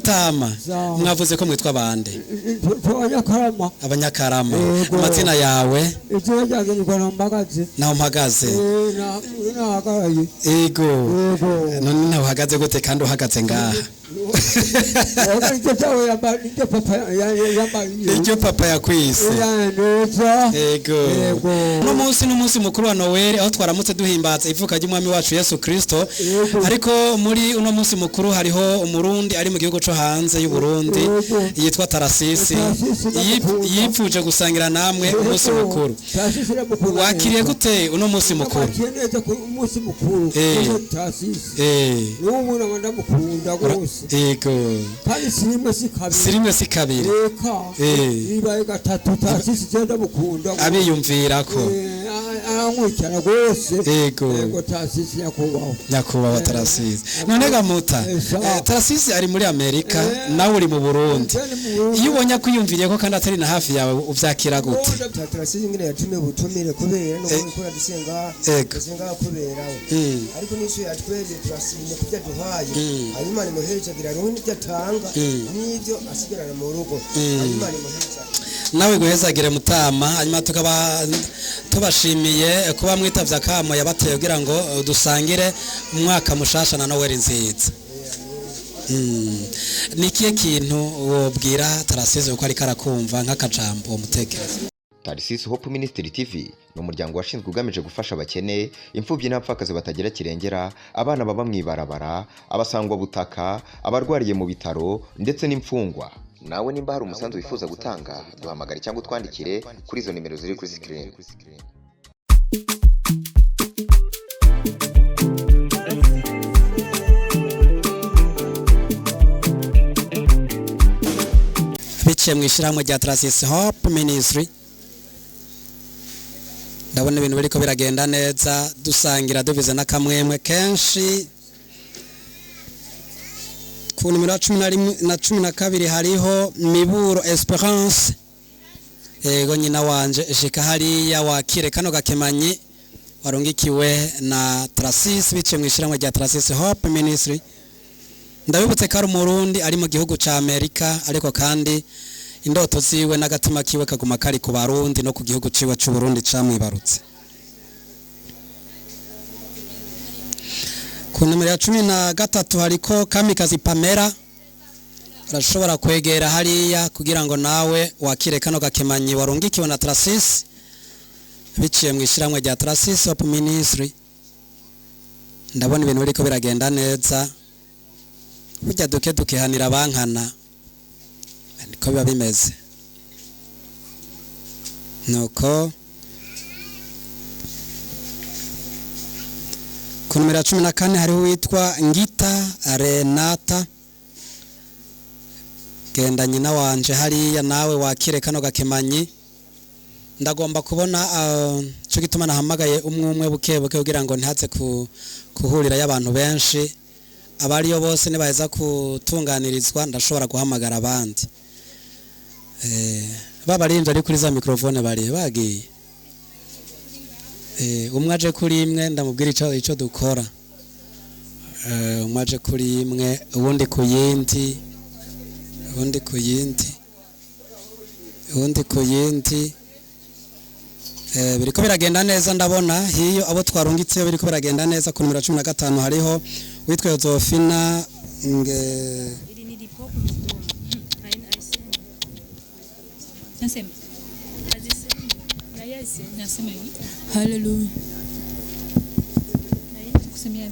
Mutama, mwavuze ko mwitwa bande? Abanyakarama. Abanyakarama. Yego. Amazina yawe? Izina ryanjye nitwa Ntampagaze. Naho mpagaze. Nahagaye. Ego. Yego. None nawe uhagaze gute kandi uhagaze ngaha? Iryo cyawe iryo papa yambaye. Iryo papa yakwise. Neza. Ego. Yego. Uno munsi n'umunsi mukuru wa Noel, aho twaramutse duhimbaza ivuka ry'umwami wacu Yesu Kristo. Yego. Ariko muri uno munsi mukuru hariho umurundi ari mu gihugu co hanze y'u Burundi Yego. yitwa Tarasisi. Tarasisi ndamukunda. Yipfuje gusangira namwe umunsi mukuru. Tarasisi ndamukunda. Wakiriye gute uno munsi mukuru? Wakiriye neza ku munsi mukuru. Tarasisi. N'ubu naba ndamukunda rwose. Ego. Kandi si rimwe si kabiri. Si rimwe si kabiri. Reka. Ibaye gatatu Tarasisi je ndamukunda. Abiyumvirako. Arankurikirana rwose. Ego. Yego, Tarasisi nyakubahwa. Nyakubahwa Tarasisi. None gamuta, Tarasisi ari muri Amerika, nawe uri mu Burundi. Iyo ubonye akwiyumviriye ko kandi atari na hafi yawe, uvyakira gute? Tarasisi ngene yatumye ubutumire kubera no gukora dusenga dusenga kubera we, ariko n'isho yatweze turashimye kubyo aduhaye. Hanyuma nimuhezagira aronke n'ibyo atanga n'ibyo asigarana mu rugo. Hanyuma nimuhezagira. Nawe guhezagire mutama. Hanyuma tukaba tubashimiye kuba mwitavye akamo yabateye kugira ngo dusangire umwaka mushasha na Noel nziza. Ni ikihe kintu wobwira Tarasisi uko ariko arakumva, nk'akajambo umutekereza? Tarisisi Hope Ministry TV ni umuryango washinzwe ugamije gufasha abakene, imfubyi n'abapfakazi batagira kirengera, abana baba mu ibarabara, abasangwabutaka, abarwariye mu bitaro ndetse n'imfungwa. Nawe nimba hari umusanzu wifuza gutanga, duhamagare cyangwa utwandikire kuri izo nimero ziri kuri screen. Biciye mu ishyirahamwe rya Tarasisi Hope Ministry, ndabona ibintu biriko biragenda neza, dusangira duvize n'akamwemwe kenshi. Ku nimero ya 11 na 12 hariho Miburo Esperance. Yego, nyina wanje, shika hariya wakire kano gakemanyi warungikiwe na Tarasisi biciye mu ishyirahamwe rya Tarasisi Hope Ministry. Ndabibutse ko ari umurundi ari mu gihugu ca Amerika, ariko kandi indoto ziwe n'agatima kiwe kaguma kari ku barundi no ku gihugu ciwe c'u Burundi camwibarutse. Ku nomero ya 13 hariko Kamikazi Pamela. Urashobora kwegera hariya kugira ngo nawe wakire kano gakemanyi warungikiwe na Tarasisi biciye mu ishyirahamwe rya Tarasisi Hope Ministry. Ndabona ibintu biriko biragenda neza. Burya duke dukehanira bankana, niko biba bimeze. Nuko ku nomero ya 14 hariho uwitwa Ngita Renata. Genda nyina wanje hariya nawe wakire kano gakemanyi. Ndagomba kubona cyo gituma nahamagaye umwe umwe buke buke kugira ngo ntihaze kuhurira y'abantu benshi. Abariyo bose nibaheza kutunganirizwa, ndashobora guhamagara abandi. Babarinze ari kuri za microphone bari bagiye. Umwe aje kuri imwe, ndamubwira ico dukora. Umwe aje kuri imwe, uwundi ku yindi, uwundi ku yindi, uwundi ku yindi. Biriko biragenda neza. Ndabona hiyo abo twarungitseyo biriko biragenda neza. Ku nimero ya 15 hariho witwa Yozofina nge. Nasema. Nasema hivi. Hallelujah. Kusemea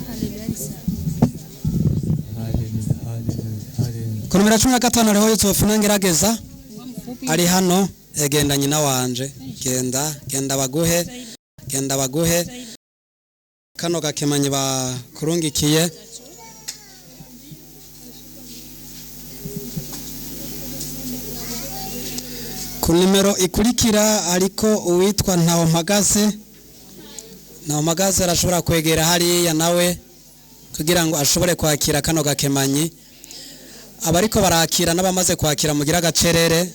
Hallelujah. Ku nimero ya 15 hariho Yozofina Ngerageza, ari hano. Genda nyina wanje, genda, genda baguhe, genda baguhe kano gakemanyi bakurungikiye. Ku nimero ikurikira ariko uwitwa Ntawompagaze. Ntawompagaze arashobora kwegera hariya nawe kugira ngo ashobore kwakira kano gakemanyi. Abariko barakira n'abamaze kwakira, mugira agacerere,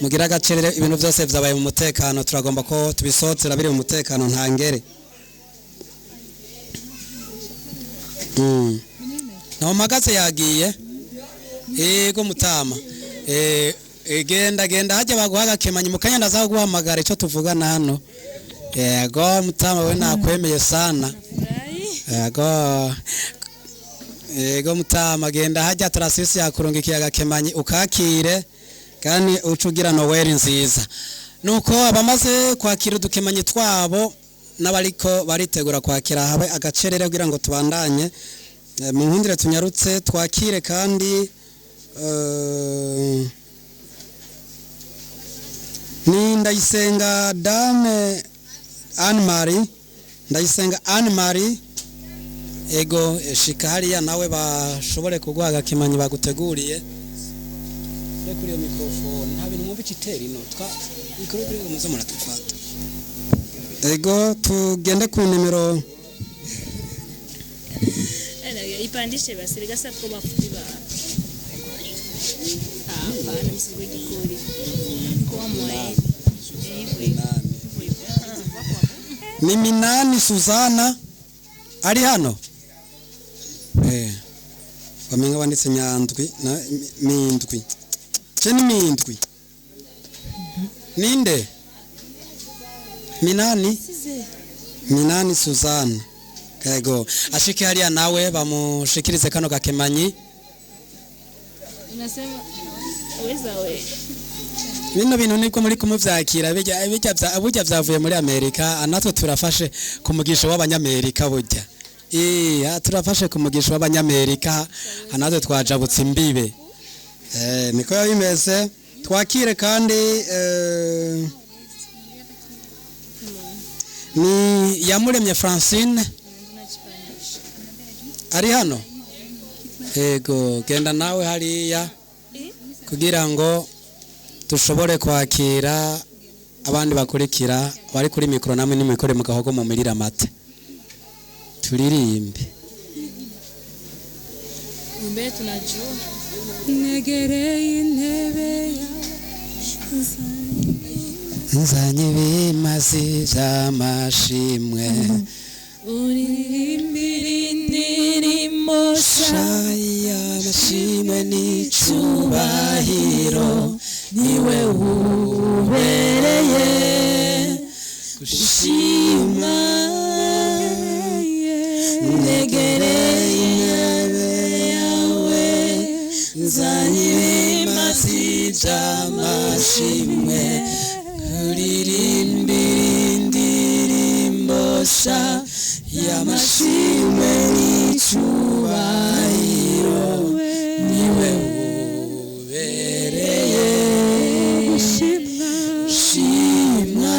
mugira agacerere. Ibintu byose vyabaye mu mutekano, turagomba ko tubisohotera biri mu mutekano ntangere. Naho mpagaze yagiye. Yego mutama. Genda genda hajya baguha agakemanyi mu kanya ndaza kuguhamagara icyo tuvugana hano. Yego mutama we nakwemeye sana. Yego. Yego mutama genda hajya Tarasisi yakurungikiye agakemanyi ukakire kandi ucugira Noel nziza. Nuko abamaze kwakira udukemanyi twabo n'abariko baritegura kwakira habe agacerere kugira ngo tubandanye. Mu nkundire tunyarutse twakire kandi ni Ndayisenga Dame Anne Marie, Ndayisenga Anne Marie. Ego shika hariya nawe bashobore kuguha agakemanyi baguteguriye. Kuri iyo microphone nta bintu mwumva icitera ino twa mikoro kuri ngo muze muratufata. Ego tugende ku nimero ipandishe basi rega ko bafuti ba hapana msigo gikuri kwa mwe. Ni Minani Suzana ari hano. Bamenga banditse nyandwi na mindwi. Ce ni mindwi. Ninde? Minani? Minani Suzana. Ego ashike hariya nawe bamushikirize kano gakemanyi. Unasema uweza we. Bino bintu nibwo muri kumuvyakira bijya burya vyavuye muri Amerika, natwe turafashe ku mugisha w'abanyamerika burya. Turafashe ku mugisha w'abanyamerika, natwe twajabutse imbibe. Niko bimeze. Twakire kandi ni Yamuremye Francine ari hano. Ego genda nawe hariya kugira ngo dushobore kwakira abandi bakurikira bari kuri mikoro namwe nimikore mu gahogo mu mirira mate turirimbe. Mbere tunajua negereye intebe nzanye ibimazi by'amashimwe uririmbira indirimbo shaya amashimwe n'icubahiro niwe ubereye gushima. Negereye intebe yawe nzanye ibimazi by'amashimwe uririmbira indirimbo sha y'amashimwe n'icubahiro niwe ubereye gushimwa.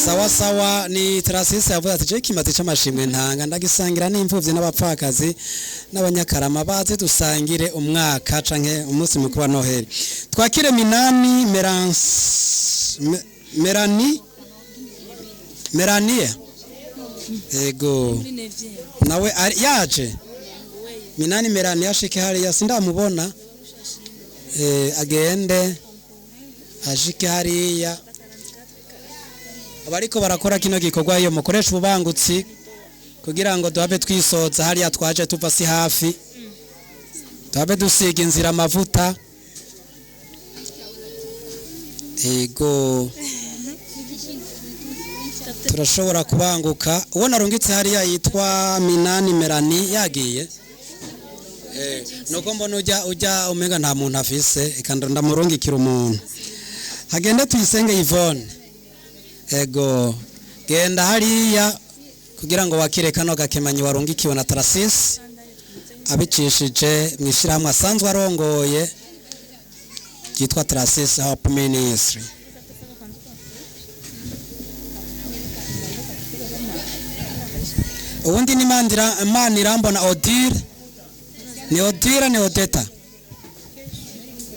Sawa sawa ni Tarasisi yavuze ati je kimaze c'amashimwe ntanga ndagisangira n'imfuvyi n'abapfakazi n'abanyakarama baze dusangire umwaka canke umunsi mukuru wa Noheli. Twakire Minani Merani Merania. Ego nawe yaje Minani Merania ashike hariya sindamubona. Agende ashike hariya. Abariko barakora kino gikorwa iyo mukoresha ububangutsi kugira ngo duhabe twisoza hariya twaje tuva si hafi, duhabe dusiga inzira amavuta. Ego turashobora kubanguka. Uwo narungitse hariya yitwa Minani Merani yagiye. Nuko mbona ujya umenga nta muntu afise, eka ndamurungikira umuntu. Hagende Tuyisenge Yvonne. Ego genda hariya kugira ngo wakire kano gakemanyi warungikiwe na Tarasisi abicishije mu ishyirahamwe asanzwe arongoye ryitwa Tarasisi Hope Ministry. Ubundi ni Manirambona Odile. Ni Odile ni Odeta?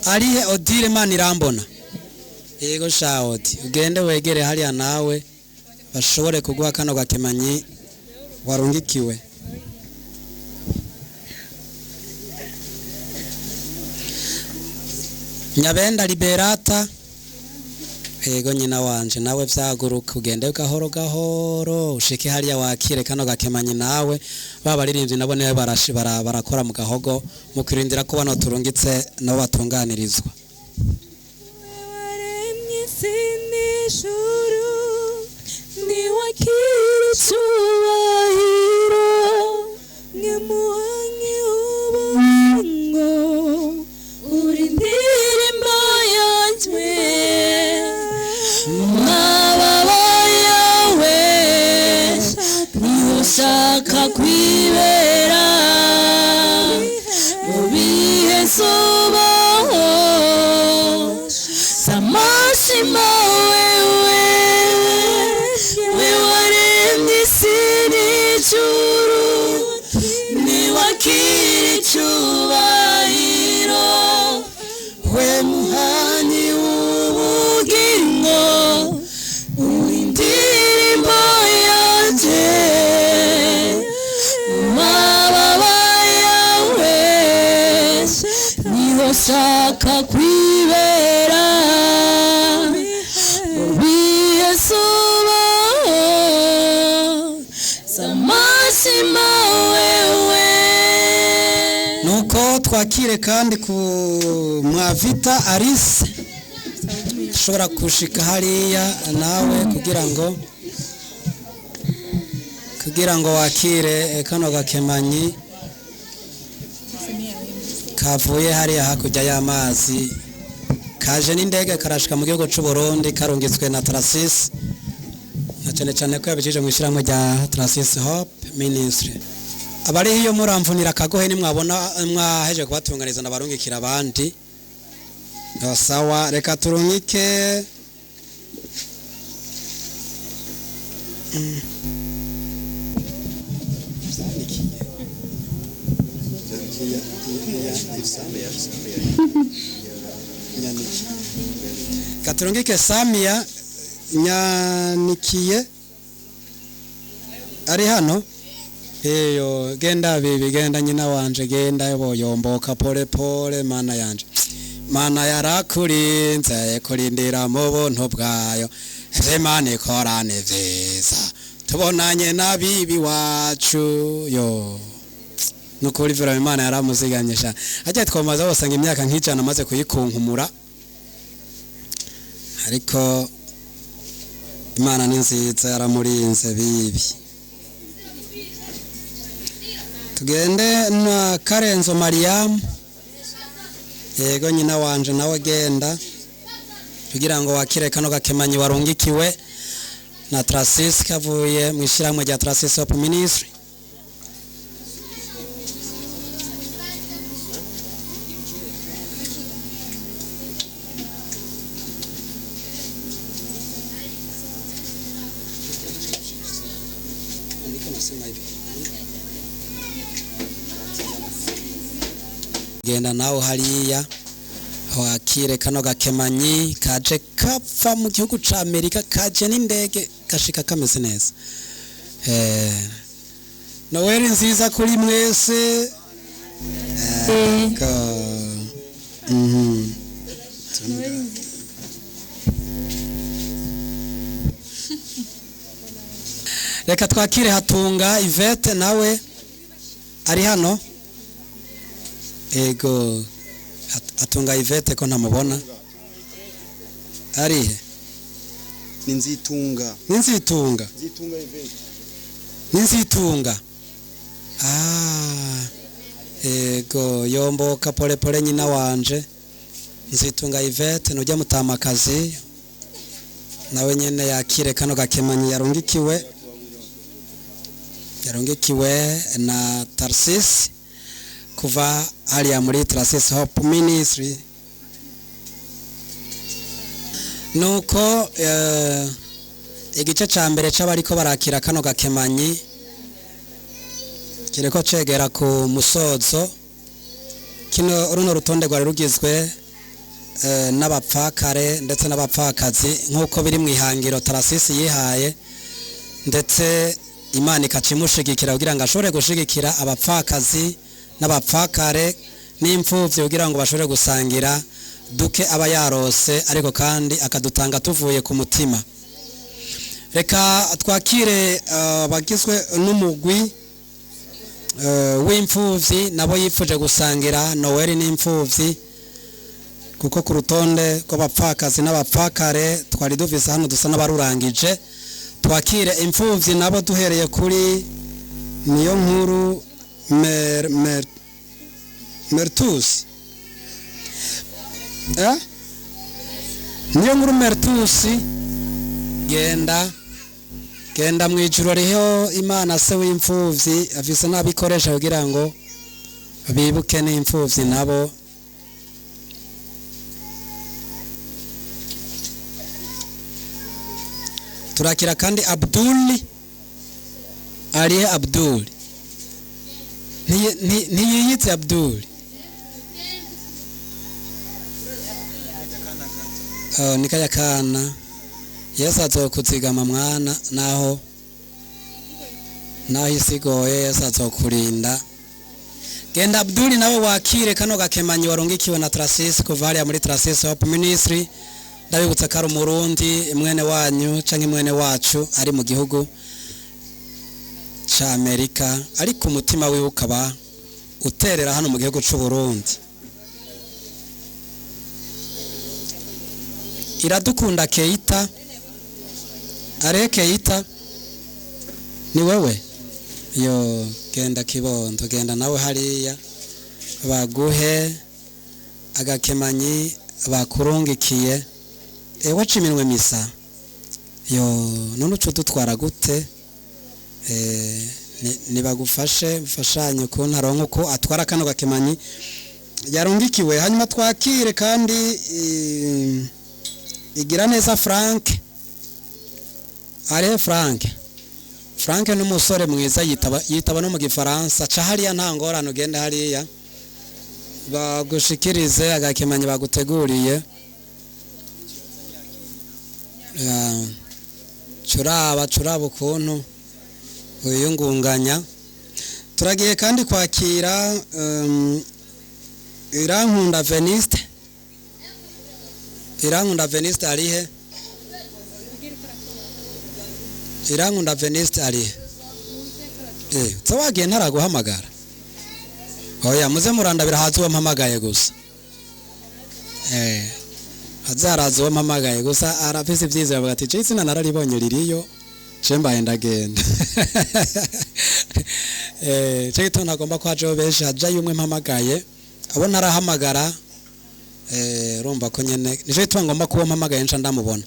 Arihe Odile Manirambona? Yego shawoti ugende wegere hariya nawe bashobore kuguha kano gakemanyi warungikiwe. Nyabenda Liberata. Yego nyina wanje, nawe vyaguruka ugende gahoro gahoro ushike hariya wakire kano gakemanyi. Nawe babaririmbyi nabo niwe barakora mu gahogo mu kurindira ko bano turungitse nabo batunganirizwa. Waremye isi n'ijuru, niwakira icyubahiro, nyamuhanyi w'ubugingo, uri indirimbo yanjye mu mababa yawe, niho ushaka kwibera mu bihe zubaho. Samashima wewe, we waremye isi n'ijuru, niwakira icyubahiro, we muhanyi w'ubugingo, uri indirimbo yanjye mu mababa yawe, niho nshaka kwibera mu bihe zubaho. Samashima wewe. Nuko twakire kandi ku Mwavita Alice, ushobora kushika hariya nawe kugira ngo wakire kano gakemanyi kavuye hariya hakurya y'amazi, kaje n'indege karashika mu gihugu c'u Burundi, karungitswe na Tarasisi, na cyane cyane ko yabicishije mu ishyirahamwe rya Tarasisi Hope Ministry. Abari iyo muramvunira akagohe, nimwabona mwaheje kubatunganiza ndabarungikira abandi. Sawa, reka turungike. Katurungike Samia Nyanikiye, ari hano. Eyo genda bibi, genda nyina wanje, genda yoboyomboka pole pole. Mana yanje, mana yarakurinze, kurindira mu buntu bwayo. Imana ikora ni vyiza, tubonanye na bibi wacu. Yo, nukuri vura, Imana yaramuzigamye sha. Ajya twamaze bosanga imyaka nk'ijana amaze kuyikunkumura, ariko Imana ni nziza, yaramurinze bibi. Tugende na Karenzo Mariamu. Yego nyina wanje, nawe genda kugira ngo wakire kano gakemanyi warungikiwe na Trasis, kavuye mu ishyirahamwe rya Trasis Hope Ministry. Genda nawe hariya wakire kano gakemanyi kaje kava mu gihugu ca Amerika, kaje n'indege, gashika kameze neza. Noel nziza kuri mwese. Reka twakire Hatunga Yvette, nawe ari hano. Ego, Hatunga Yvette ko ntamubona, arihe? Ni Nzitunga. Ninzitunga. Nzitunga Yvette. Ninzitunga. Ah, ego, yomboka pole pole nyina wanje. Nzitunga Yvette nujya mutamakazi, nawe nyene yakire kano gakemanyi yarungikiwe na Tarsis kuva hariya muri Tarsis Hope Ministry. Nuko igice ca mbere c'abariko barakira kano gakemanyi kiriko cegera ku musozo. Kino runo rutonde rwari rugizwe n'abapfakare ndetse n'abapfakazi, nk'uko biri mu ihangiro Tarasisi yihaye, ndetse Imana ikaca imushigikira kugira ngo ashobore gushigikira abapfakazi n'abapfakare n'imfuvyi kugira ngo bashobore gusangira. Duke aba yarose, ariko kandi akadutanga tuvuye ku mutima. Reka twakire abagizwe n'umugwi w'imfuvyi, nabo yifuje gusangira Noel n'imfuvyi, kuko ku rutonde rw'abapfakazi n'abapfakare twari dufise hano dusa n'abarurangije. Twakire imfuvyi nabo duhereye kuri niyo nkuru Mertus. Niyo nkuru Mertus, genda genda mu ijuru riho Imana se w'imfuvyi afise n'abikoresha kugira ngo bibuke n'imfuvyi nabo. Turakira kandi Abdul. Arihe Abdul? Ntiyiyitse Abdul. Oh, ni kaya kana. Yesu azokuzigama mwana, naho isigoye Yesu azokurinda. Genda Abdul nawe wakire kano gakemanyi warungikiwe na Tracis kuva hariya muri Tracis Hope Ministry. Ndabibutsa ko ari umurundi mwene wanyu canke mwene wacu ari mu gihugu ca Amerika, ariko umutima wiwe ukaba uterera hano mu gihugu c'u Burundi. Iradukunda Keita. Are Keita, ni wewe? Yo, genda kibondo, genda nawe hariya baguhe agakemanyi bakurungikiye. Waca iminwe misa. Yo, none uco dutwara gute? Nibagufashe mfashanye ukuntu aronka uko atwara kano gakemanyi yarungikiwe. Hanyuma twakire kandi igira neza Frank. Are Frank? Frank ni umusore mwiza, yitaba no mu gifaransa. Ca hariya nta ngorane, ugende hariya bagushikirize agakemanyi baguteguriye. Curaba ukuntu wiyungunganya. Turagiye kandi kwakira Irankunda Veniste. Irankunda Veniste arihe? Irankunda Veniste arihe? Wagiye ntaraguhamagara. Oya, muze murandabira hazi uwo mpamagaye gusa. Haze haraza uwo mpamagaye gusa, arafise ivyizero avuga ati je izina nararibonye ririyo, je mbaye ndagenda. Ico gituma ntagomba ko hajaho benshi, hajayo umwe mpamagaye, abo ntarahamagara. Urumva ko nyene nico gituma ngomba kuba mpamagaye nca ndamubona.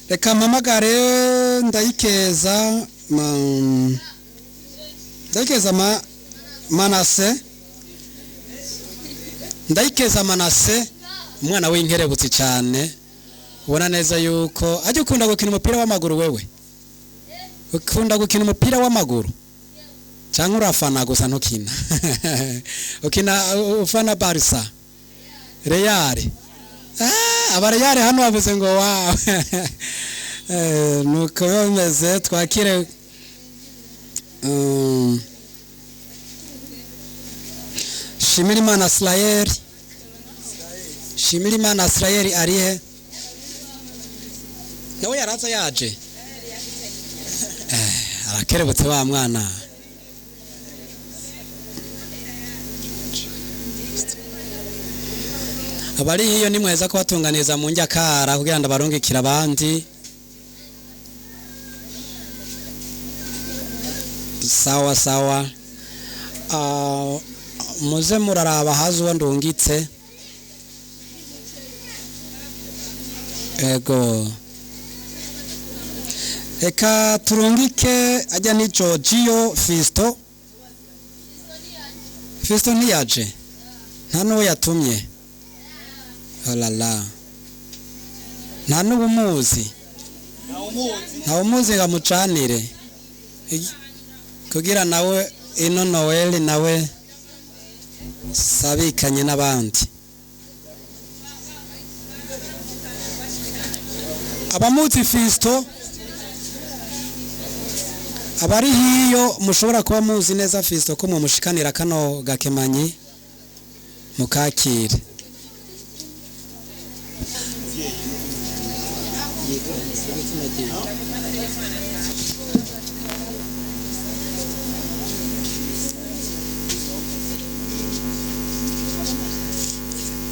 Reka mpamagare Ndayikeza Manase. Ndayikeza Manase, umwana w'inkerebutsi cyane, ubona neza yuko ajya ukunda gukina umupira w'amaguru. Wewe ukunda gukina umupira w'amaguru cyangwa urafana gusa ntukina? Ukina ufana Barca, Real? Aba Real hano bavuze ngo wow. Nuko biba bimeze. Twakire Shimirimana Israel. Shimirimana Israel arihe? Nawe yaraza yaje. Arakerebutse wa mwana. Abari hiyo ni mweza kubatunganiza mu njakara kugira ngo barungikire abandi. Sawa sawa. Muze muraraba hazi uwo ndungitse. Ego. Eka turungike ajya ni Giorgio Fisto. Fisto ntiyaje. Nta n'uwo yatumye. Olala. Nta n'ubumuzi. Nta umuzi ngo amucanire. Kugira nawe ino Noel nawe sabikanye n'abandi. Abamuzi Fisto abari hiyo mushobora kuba muzi neza Fisto ko mumushikanira kano gakemanyi mukakire.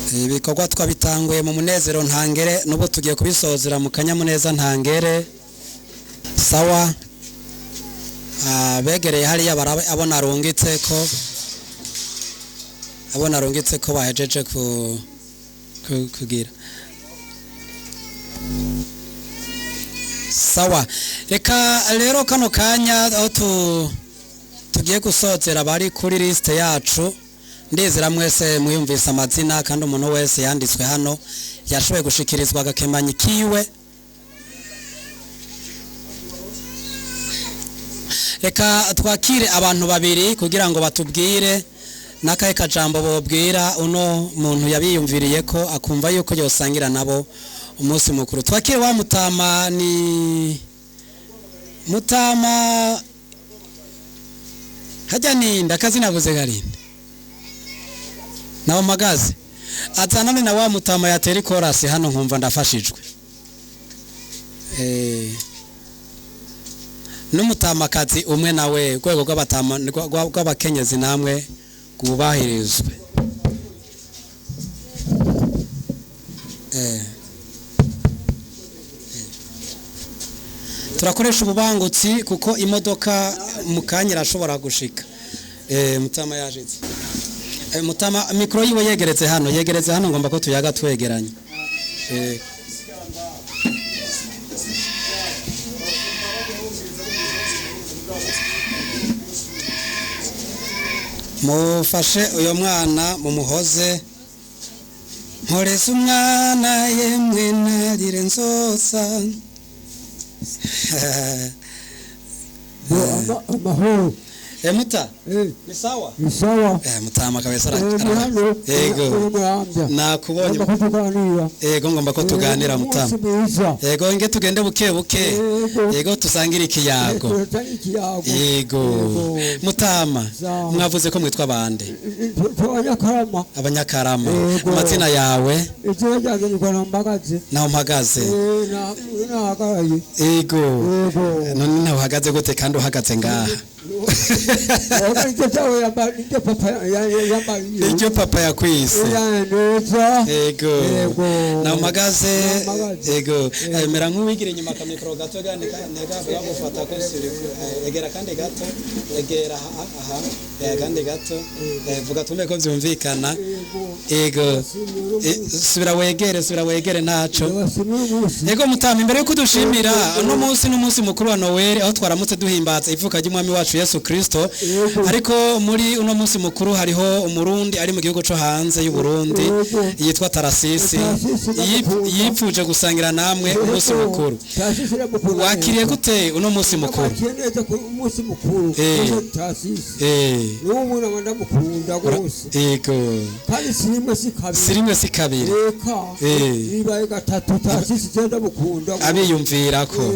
Ibikorwa twabitanguye mu munezero ntangere, n'ubu tugiye kubisozera mu kanyamuneza ntangere. Sawa, abegereye hariya barabe abo narungitse ko bahejeje kugira. Sawa, reka rero kano kanya aho tugiye gusozera bari kuri liste yacu. Ndizera mwese mwiyumvise amazina, kandi umuntu wese yanditswe hano yashoboye gushikirizwa agakemanyi kiwe. Reka twakire abantu babiri kugira ngo batubwire n'akahe kajambo bobwira uno muntu yabiyumviriye ko akumva yuko yosangira nabo umunsi mukuru. Twakire wa mutama, ni mutama hajya ninda akazina avuze garinde nawe mpagaze azanane na wa mutama yatera ikorasi hano nkumva ndafashijwe. N'umutamakazi umwe nawe urwego rw'abakenyezi namwe rwubahirizwe. Turakoresha ububangutsi kuko imodoka mu kanya irashobora gushika. Mutama yajitse. Mutama mikoro yiwe yegeretse hano, yegeretse hano ngomba ko tuyaga twegeranye. Mufashe uyo mwana mumuhoze. Nkoreze umwana yemwe narire nzosa. Amahoro. Muta ni sawa? Ni sawa. Mutama kabisa yego nakubonye. Yego ngomba ko tuganira mutama. Yego nge tugende buke buke. Yego tusangira ikiyago. Yego mutama mwavuze ko mwitwa bande? Abanyakarama. Abanyakarama. Amazina yawe? Naho mpagaze. Yego none naho uhagaze gute kandi uhagaze ngaha? Iryo papa yakwise. Yego naho mpagaze. Yego mera nk'uwigira inyuma akamikoro gato gufata ko egera kandi gato, egera aha kandi gato, vuga tumve ko byumvikana. Yego subira wegere, subira wegere ntaco. Yego mutama, imbere yuko dushimira uno munsi n'umunsi mukuru wa Noel aho twaramutse duhimbaza ivuka ry'umwami wacu Yesu Kristo, ariko muri uno munsi mukuru hariho umurundi ari mu gihugu cyo hanze y'u Burundi yitwa Tarasisi yipfuje gusangira namwe umunsi mukuru. Wakiriye gute uno munsi mukuru? Umunsi mukuru Tarasisi n'ubu ndamukunda rwose. Yego kandi sirimwe si kabiri, sirimwe si kabiri, reka ibaye gatatu. Tarasisi ndamukunda abiyumvira ko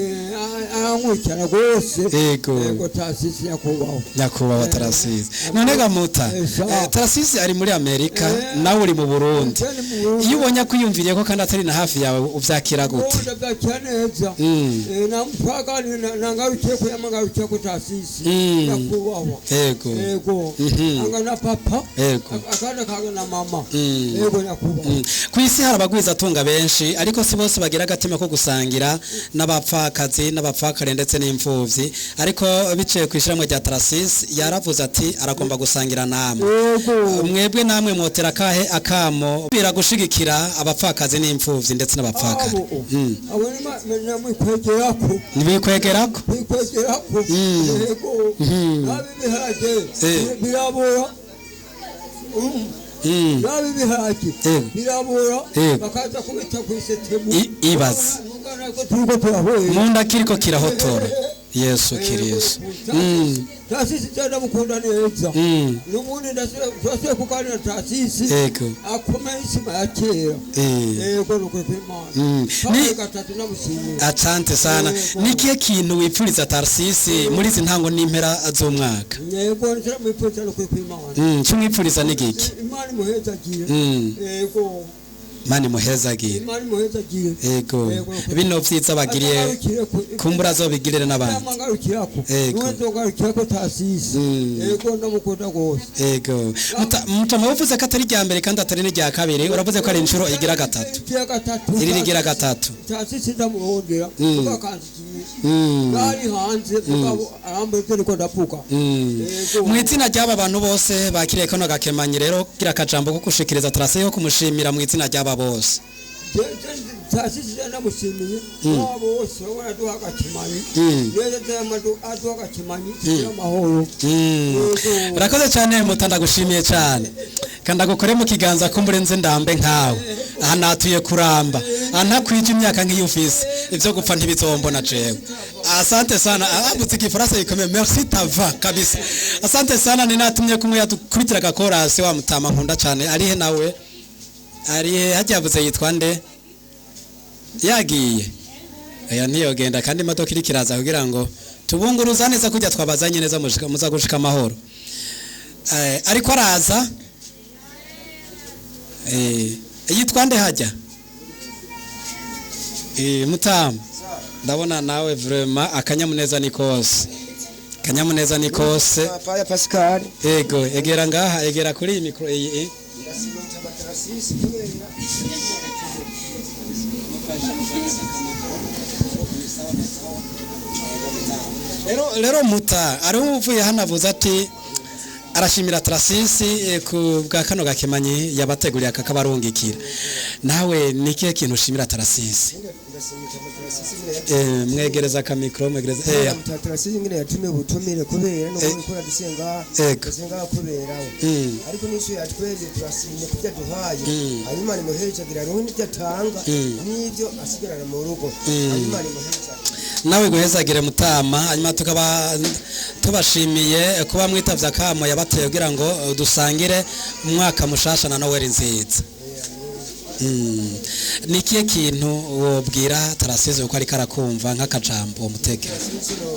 arankurikirana rwose. Yego yego Tarasisi nyakubahwa, nyakubahwa Tarasisi. None gamuta Tarasisi ari muri Amerika nawe uri mu Burundi, iyo ubonye akwiyumviriye ko kandi atari na hafi yawe uvyakira gute? Ndavyakira neza. Namutwaganira nangarukiye ko yamangarukiye ko Tarasisi nyakubahwa. Yego yego angana papa akana kangana mama. Yego nyakubahwa. Ku isi hari abagwizatunga benshi ariko si bose bagira agatima ko gusangira n'abapfakazi n'abapfakare ndetse n'imfuvyi, ariko biciye ku ishyirahamwe rya Tarasisi yaravuze ati aragomba gusangira namwe. Mwebwe namwe mwotera kahe akamo biragushigikira abapfakazi n'imfuvyi ndetse n'abapfakare? Abo ni nibikwegerako bikwegerako. Yego nabibiharage birabora, nabibiharage birabora bakaza kubita kw'isetemu. Ibaze munda kiriko kirahotora Yesu Kristo. Tarasisi ndamukunda neza. N'ubundi ndasubiye kuganira Tarasisi akomeye isima ya kera. Yego nuko kw'Imana. Ni gatatu namushimiye. Asante sana. Ni kihe kintu wipfuriza Tarasisi muri izi ntango n'impera z'umwaka? Yego ndamwipfuriza nuko kw'Imana. Cyo mwipfuriza ni giki? Imana imuhezagire. Yego. Mani muhezagire. Imana imuhezagire. Ego, bino vyiza bagiriye kumbura azobigirire n'abandi. Amangarukirako. Ego. Niwe nzogarukirako Tasisi. Ego, ndamukunda rwose. Ego, mutama, uvuze ko atari irya mbere kandi atari n'irya kabiri, uravuze ko ari inshuro igira gatatu. Igira gatatu. Iri rigira gatatu. Tasisi ndamurondera tukakanzikiye bari hanze, mugabo arambwira ivyo niko ndavuga. Ego. Mu izina ry'aba bantu bose bakiriye kano gakemanyi rero, gira akajambo ko gushikiriza Tarasi yo kumushimira mu izina ry'aba bose. Tasisi ndamushimiye, abo bose urabona aduha agakimanyi neza, aduha agakimanyi tugira amahoro. Ego. Urakoze cyane muta, ndagushimiye cyane kandi agukore mu kiganza kumbure nze ndambe nkawe. Aha natuye kuramba, aha ntakwije imyaka nk'iyo ufise, ibyo gupfa ntibizombona jewe. Asante sana, ambutse igifaransa gikomeye. Merci tava kabisa, asante sana. Ni natumye kumwe yadukubitira agakorasi wa mutama nkunda cyane. Arihe nawe? Arihe hajya? Yavuze yitwa nde? Yagiye? Oya, ntiyogenda kandi imodoka iriko iraza kugira ngo tubunguruza neza kujya twabazanye neza, muza gushika amahoro. Ariko araza. Yitwa nde hajya? Mutamu, ndabona nawe vraiment akanyamuneza ni kose, akanyamuneza ni kose. Paya Pascal. Ego, egera ngaha, egera kuri iyi mikro iyi. Ndasimutsa Tarasisi kubera Rero muta ari uvuye hano avuze ati arashimira Tarasisi ku bwa kano gakemanyi yabateguriye akakabarungikira. Nawe ni ikihe kintu ushimira Tarasisi? Ndasimutsa Tarasisi ingene Mwegereza akamikro, mwegereza. Tarasisi ingene yatumye ubutumire kubera no gukora dusenga dusenga kubera we. Ariko n'icyo yatwereye turashimye kubyo aduhaye. Hanyuma imuhezagira aronke n'ibyo atanga n'ibyo asigarana mu rugo. Hanyuma imuhezagira. Nawe guhezagire mutama. Hanyuma tukaba tubashimiye kuba mwitavye akamo yabateye kugira ngo dusangire umwaka mushasha na Noel nziza. Ni ikihe kintu wobwira Tarasize uko ariko arakumva nk'akajambo umutekera? Tarasisi no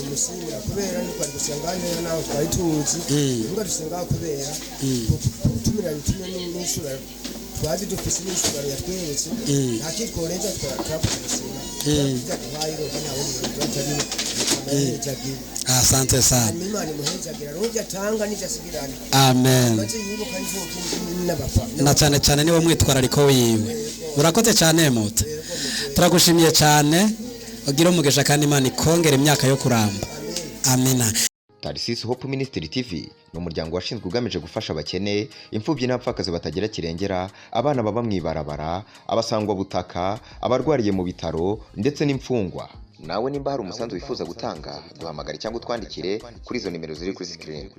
mushimira kubera nuko ari gusenga neza nawe twari tuzi nubwo dusenga kubera ubutumire yadutumye n'isura twazi dufise n'isura yatweretse nta kitworenza twakoze gusenga ibyo aduhaye urumva nta wundi muntu atari amuhezagira. Asante sana. Hanyuma Imana imuhezagira aronke ibyo atanga n'ibyo asigarana. Amen. Maze yibuka imfuvyi n'abapfa. Na cyane cyane niwo mwitwarariko wiwe. Urakoze cyane muta, turagushimiye cyane, ugira umugisha kandi Imana ikongera imyaka yo kuramba. Amina. Tarisisi Hope Ministry TV ni umuryango washinzwe ugamije gufasha abakene, imfubyi n'abapfakazi batagira kirengera, abana baba mu ibarabara, abasangwabutaka, abarwariye mu bitaro ndetse n'imfungwa. Nawe nimba hari umusanzu wifuza gutanga, duhamagare cyangwa utwandikire kuri izo nimero ziri kuri screen.